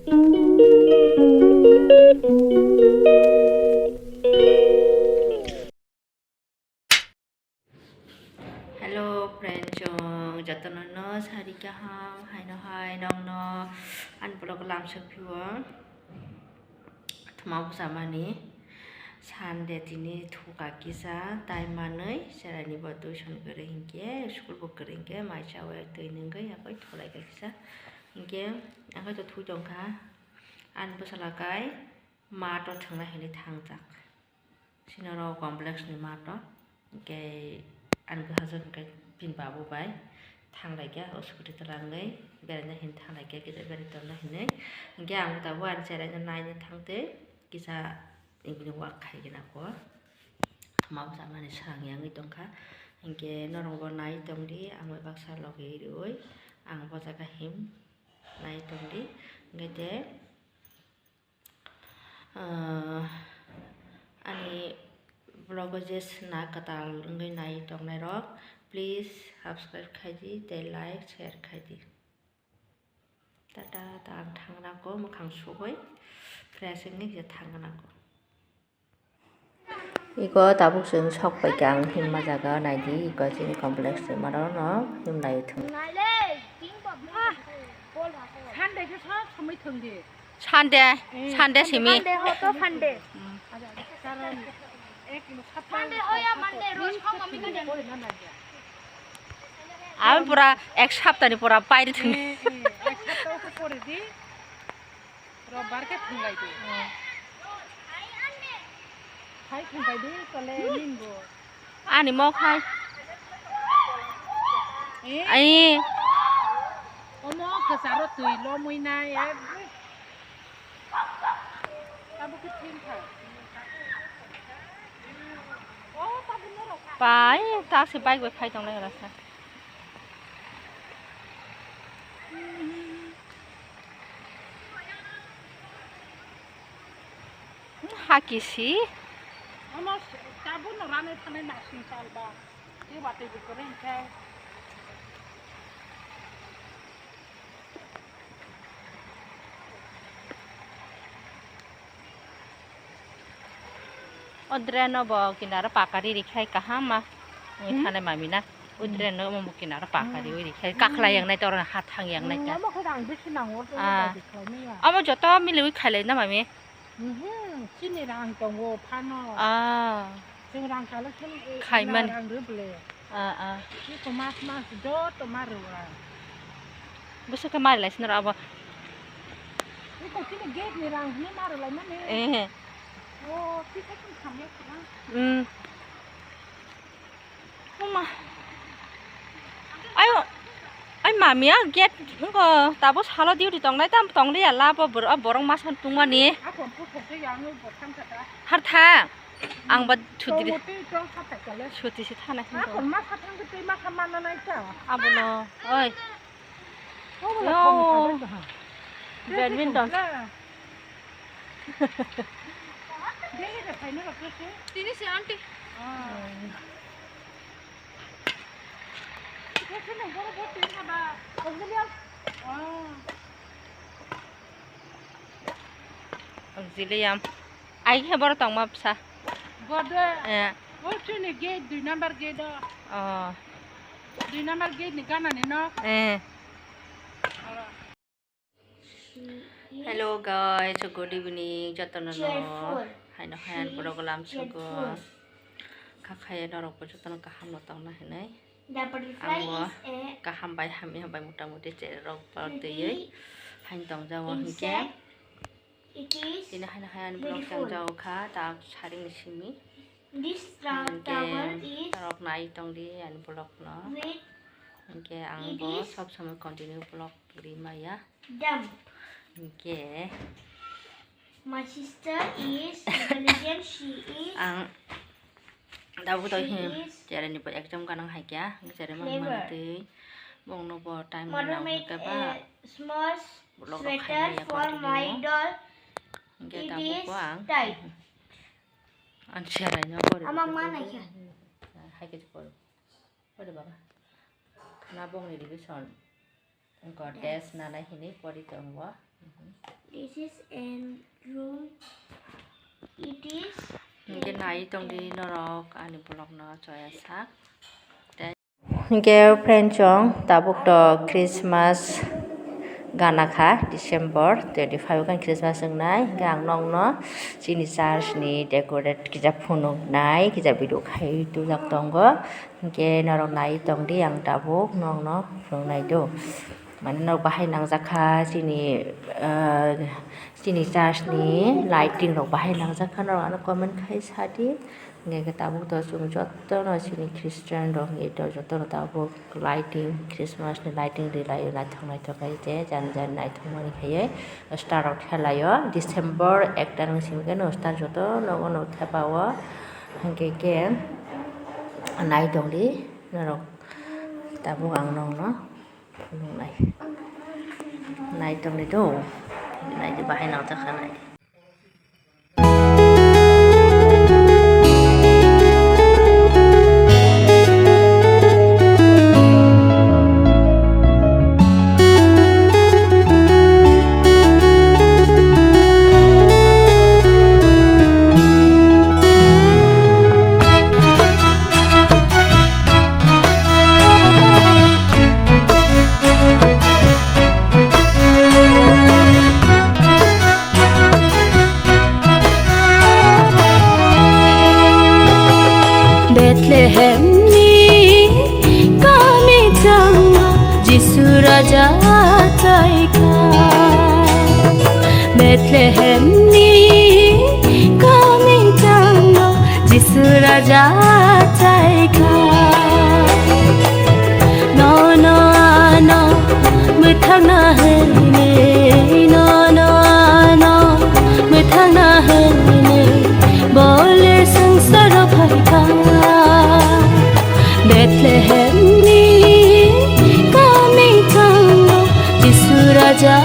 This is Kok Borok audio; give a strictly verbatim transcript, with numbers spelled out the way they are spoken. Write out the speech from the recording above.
Hello friend chong, jotono no sari kaham, haino hai nongno ani vlog lamsok phio. Thuma bwsa mani Sunday tini thuka kisa tai manwi cheraini bo tuition kwrwi hinkhe school bo kwrwi hinkhe mai chawi twi nungwi yakoi thulai kha kisa hinkhe ang khe to thui tongkha ani bwsala kai mato thwngnai hinwi thangjak. Sinoro complex ni mato, hingke ani bwsajwk hingke bini babu bai thanglaikha, o scooty twlangwi beraina hinwi thanglaikha, kisa berai tonna hinwi. Hingke ang tabuk ani cheraino naina thangtwi kisa bini wak khaigena kho. Thuma bwsa mani swrang yangwi tongkha, hingke norokbo nai tongdi, ang bai baksa logi riui ang bo jaga him nai tongdi, hingke te. Ah, ani vlog o je sna kwtal wngwi nai tongnai rok, please subscribe khai di tei like share khai di. Tata ta ang thang nangkho mwkhang sugwi fresh wngwi je thang nangkho. Iko tabuk chwng sok pai kha ang himma jaga nai di, iko chini complex ni maro no him lai thung. Sunday khe sob somoi thwng di. Sunday, eh, Sunday simi. Sunday ho to Sunday. Hmm. Karon ek sapta Sunday ho ya Monday, roj kho mami khe. Ami pura ek sapta ni pura pairi thwng. Eh, eh, ek sapta khe pore di. Robbar khe thwng lai di. Hmm. Khai thwng lai di, tole nin bo. Ani mo khai. Eh? Ai. Omo kwcharo twi lomwi nai, ekdom. Abo khe thim kha. O, tabuk norok. Pai, ta se bike bai phai tongnai rasa. Hakisi. Ano tabuk no rani thanai nasing salba. Tei watwi bo kwrwi hwnkhe. O drain no bo kinaro pakari rikhai kaham ma. Wngwi thanai mami na. O drain no omo kinaro pakari wi rikhai. Kakhlai yang nai ta, oro ha thang yang nai ta. Omo khe rang bisi nango, ah, omo joto miliwi khailai na mami. Mhm, chini rang tongo phano. Ah. Chwng rang kalo chwng, eh, khaimani. Rang rw ble. Ah, ah. Iko mas mas joto ma rw ang. Bwswk khe mari lai sinaro abo. Iko chini gate ni rang hwnwi ma rw lai mani. Eh. O, tisa chwng khamya khna. Hmm. Mama. Ayo. Ai mami, a gate wngkha, tabuk salo duty tongnai, tam tongli ya, labo bor-, a borok masa tungmani. Har thang, ang ba chuti, chuti se thana hinwi tongo. Abono, oi. Yo. Badminton. Tini se aunty. Auxilium. Ai khe borok tongma bwsa. Bodo. Eh. O chini gate, dui number gate o. Oh. Dui number gate ni gana ni no. Eh. Oro. Hello guys, good evening. Jotono no. Haino hayan program sugo. Khakhaya norok bo jotono kaham no tongna hinwi. The butterfly is a kaham bai hamya bai mota moti cherok pal twiwi hain tongjago hinkhe. It is tini haino hayan vlog tongjago kha ta saring simi. This tower is norok nai tongdi ani vlog no. Hinkhe ang bo sob somoi continue vlog ri maya. Dumb. Hinkhe. My sister is intelligent, she is. Ang tabuk to hin chereni bo exam ganang hai kya, chereni mani twi bongno bo time rok nang khe ba. Small sweater for my doll. Hinkhe tabuk bo ang. Ang chereni bo. Ama mana kya? Hai khe por. Pore baba. Khna bongni revision. Goddess nana hini pori tongo. This and room it is. Hingke nai tongdi norok ani vlog no choya sak. Hingke friend chong tabuk to Christmas gana kha December twenty five khan Christmas wngnai. Hingke ang nokno chini church ni decorate kisa phunuk nai kisa video khai tubujak tongo. Hingke norok nai tongdi ang tabuk nokno phunuk nai do. Mane nok bahai nangjak kha chini, ah, chini church ni lighting rok bahai nangjak kha norok ano comment khai sadi. Hingke tabuk to chwng jotono chini Christian rok hingke to jotono tabuk lighting, Christmas ni lighting ri lai o naithok naithok khai je jani jani naithok mani khai star rok thela o December ek tarikh ni simi khe no star jotono no thepa o hingke khe nai tongdi norok tabuk ang nokno. Nai. Nai tongdi do. Nai di bahai nang jakha nai. Bethlehem ni kami chang Jisu Raja chaikha. Bethlehem ni kami chang Jisu Raja chaikha. Nono ano mwthangna hwnwi, nono ano mwthangna hwnwi, bole swngsaro phaikha. Bethlehem ni kami chang Jisu Raja